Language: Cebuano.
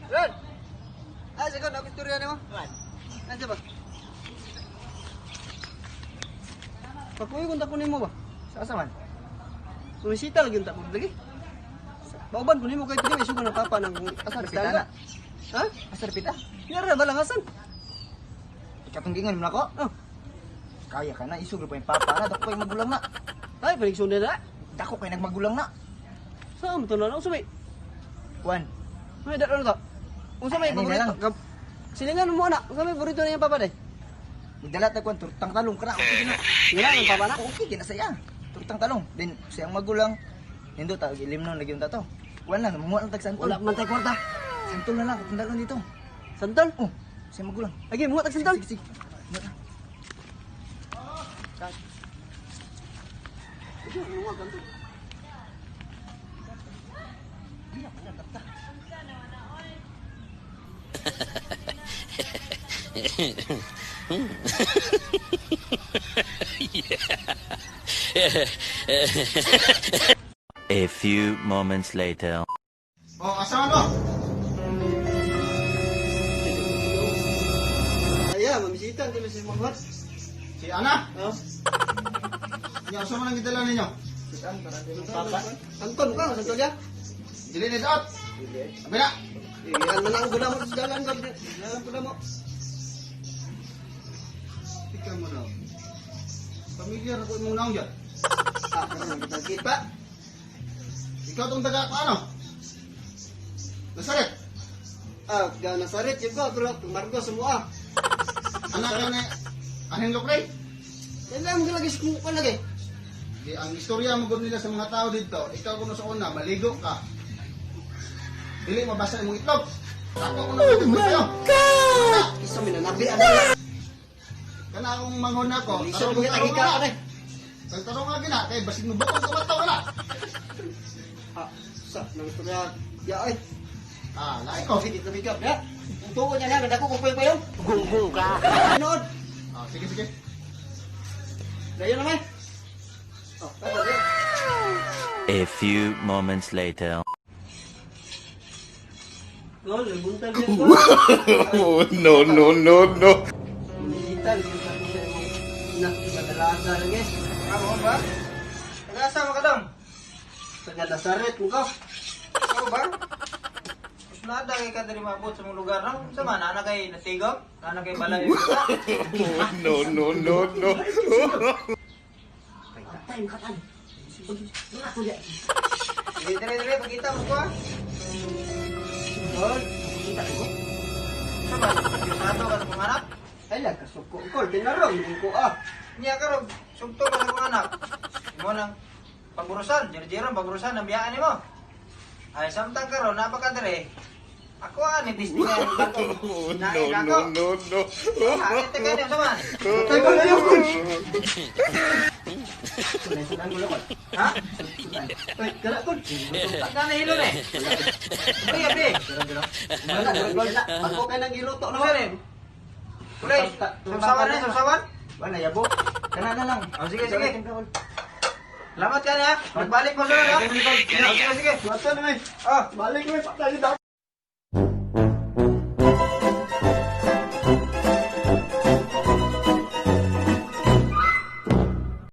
Ron! Ah, sige, ako istorya nimo. Nandiyan ba? Pakuwi kung tako nimo ba? Sa asa man? Sumisita lagi yung tako lagi. Bauban ko nimo kay tuloy isugo ng papa ng Asa asa pita na? Ha? Asa pita? Yara ba lang asan? Ikatong gingon mo nako. Oh, Kaya ka na isugro pa yung papa na dako kay magulang na. ay palig sunod na. Dako kay nagmagulang na. Saan mo to na? Unsa may? Kuan. May dalo to. Unsa may Ano na paborito? lang? Silingan mo na. Unsa may paborito niya papa day? Magdala ta kuan turtang talong kana okay gina. Wala ng papa na. Okay gina saya. Turtang talong. Then siyang magulang nindo ta ilimnon lagi unta to. Kuan lang manguha lang tag santol. Wala man tay kwarta. Santol na lang katong dalon dito. Santol. Oh, siyang magulang. Agi muha tag santol. Sige, sige. Muha na. Agi muha santol. A few moments later. Oh, asa mo? Aya, mamisita di mo si Manghot. Si Ana. Oh. Nya asa man ang gidala ninyo? Papa. Santol ka, santol ya. Dili ni daot. Abi na. Iyan man ang gula mo sa dalan gab. Dalan gula mo. Tika mo na. Pamilyar ako imong naong diyan. Ah, karon kita kita. Ikaw tong taga ano? Nasaret. Ah, ga Nazaret yun ko, pero Margo sa mua. Anak ka ni Anhing Lukray. Kailan mo lagi sa kumuha lagi. Di ang istorya mo gud nila sa mga tao dito, ikaw kuno sa una maligo ka. Dili mabasa imong itlog. Ako kuno oh my God! Isa minanabi ana. Kana akong manghon nako. Lisod mo kita ka na. Tarong nga gina kay basig mo bukod ka to kana. Ah, sa nang istorya. Ya ay, Ah, lain ko. sige tumigap ya. Ang tuo niya na dako ko payo. Gunggong ka. Nood. Ah, sige sige. Dayon na may. Oh, tapos ya. A few moments later. Gol, buntag yan ko. Oh, no, no, no, no. Bisita lagi sa ko sa imong na madalaga lagi. Amo ba? Taga-asa mo ka dong? Sa Nazaret mo ka. Ako ba? Nada kay ka diri maabot sa mong lugar no? Sa man ana kay natigok, ana kay balay. Oh, no, no, no, no. Time ka tan. Sige, Dili dili dili pagita mo ko. ah. Gol, kita ko. Sa man, Diyosado ka sa kong anak. Ay lang kasuko ko, tinarong ko ah. Niya karon sugto ka sa kong anak. Imo nang pagburusan, jero-jero pagburusan ang biyaan nimo. Ay samtang karon napa ka diri. Ako ani tistingan Oh, no, no, no, no. Ay, teka niyo sa man. Tay ko na yun. Sulan ko lang. Ha? Ay, kana ko. Kana hilo ni. Abi, abi. Wala, wala. Ako kay nang giluto Ano no. rin? Kulay, sausawan na, sausawan. Wala yabo. Kana na lang. Oh, sige, sige. Salamat ka na. Magbalik mo sunod, ha? Oh, sige, sige. Mata na may. Oh. Balik may patay daw.